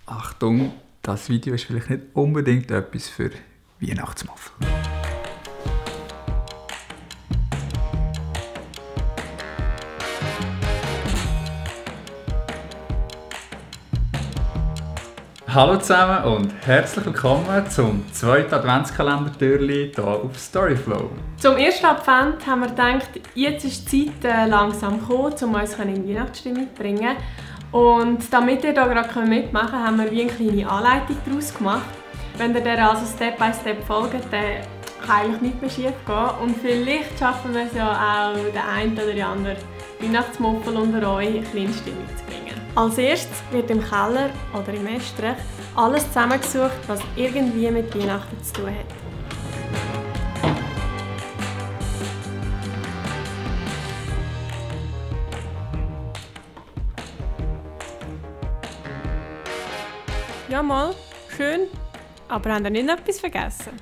Achtung, das Video ist vielleicht nicht unbedingt etwas für Weihnachtsmuffel. Hallo zusammen und herzlich willkommen zum zweiten Adventskalender-Türchen hier auf Storyflow. Zum ersten Advent haben wir gedacht, jetzt ist die Zeit langsam gekommen, um uns in die Weihnachtsstimmung zu bringen. Und damit ihr hier gerade mitmachen könnt, haben wir wie eine kleine Anleitung daraus gemacht. Wenn ihr der also Step by Step folgt, dann kann eigentlich nichts mehr schief gehen. Und vielleicht schaffen wir es ja auch, den einen oder den anderen Weihnachtsmuffel unter euch in kleine Stimmung zu bringen. Als erstes wird im Keller oder im Estrich alles zusammengesucht, was irgendwie mit Weihnachten zu tun hat. Ja mal, schön, aber habt ihr nicht etwas vergessen?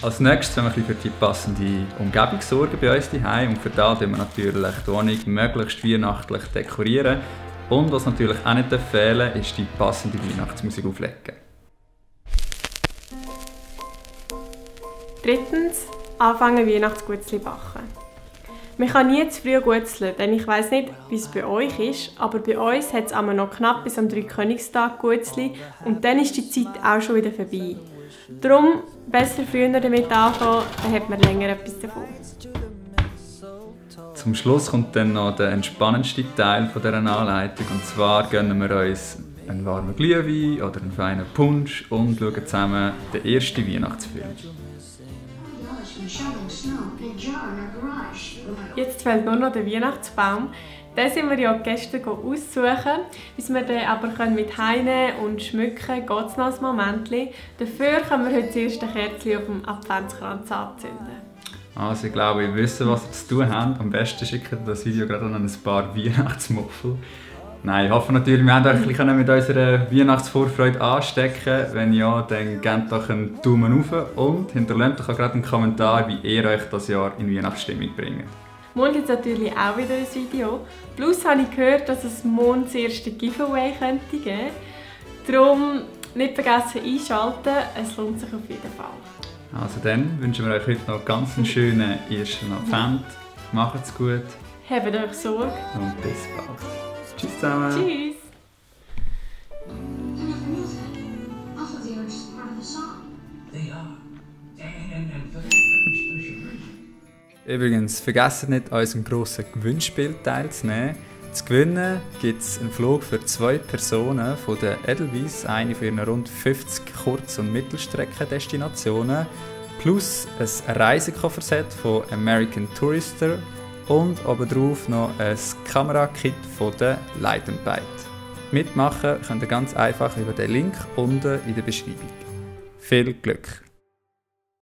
Als nächstes wollen wir für die passende Umgebung sorgen bei uns zu Hause und für das wir natürlich die Wohnung möglichst weihnachtlich dekorieren. Und was natürlich auch nicht fehlen darf, ist die passende Weihnachtsmusik auflegen. Drittens, anfangen Weihnachtsgutzli backen. Man kann nie zu früh gutzeln, denn ich weiss nicht, wie es bei euch ist, aber bei uns hat es immer noch knapp bis am Dreikönigstag Gutzli und dann ist die Zeit auch schon wieder vorbei. Darum besser früher damit anfangen, dann hat man länger etwas davon. Zum Schluss kommt dann noch der entspannendste Teil dieser Anleitung, und zwar gönnen wir uns einen warmen Glühwein oder einen feinen Punsch und schauen zusammen den ersten Weihnachtsfilm. Jetzt fehlt nur noch der Weihnachtsbaum. Den sind wir ja gestern aussuchen. Bis wir den aber mit heimnehmen und schmücken, geht es noch ein Moment. Dafür können wir heute das erste Kerzchen auf dem Adventskranz anzünden. Also ich glaube, ihr wisst, was ihr zu tun habt. Am besten schickt ihr das Video gerade an ein paar Weihnachtsmuffel. Nein, ich hoffe natürlich, wir haben euch ein bisschen mit unserer Weihnachtsvorfreude anstecken. Wenn ja, dann gebt doch einen Daumen hoch und hinterlasst doch auch gerade einen Kommentar, wie ihr euch das Jahr in Weihnachtsstimmung bringt. Morgen gibt es natürlich auch wieder ein Video. Plus habe ich gehört, dass es morgen das erste Giveaway geben könnte. Darum nicht vergessen einschalten, es lohnt sich auf jeden Fall. Also dann wünschen wir euch heute noch ganz einen schönen ersten Advent. Macht's gut. Habt euch Sorge. Und bis bald. Tschüss zusammen. Tschüss. Übrigens, vergesst nicht, an unserem grossen Gewinnspiel teilzunehmen. Zu gewinnen gibt es einen Flug für 2 Personen von der Edelweiss, eine für ihre rund 50 Kurz- und Mittelstreckendestinationen, plus ein Reisekofferset von American Tourister und obendrauf noch ein Kamerakit von der Light & Bite. Mitmachen könnt ihr ganz einfach über den Link unten in der Beschreibung. Viel Glück!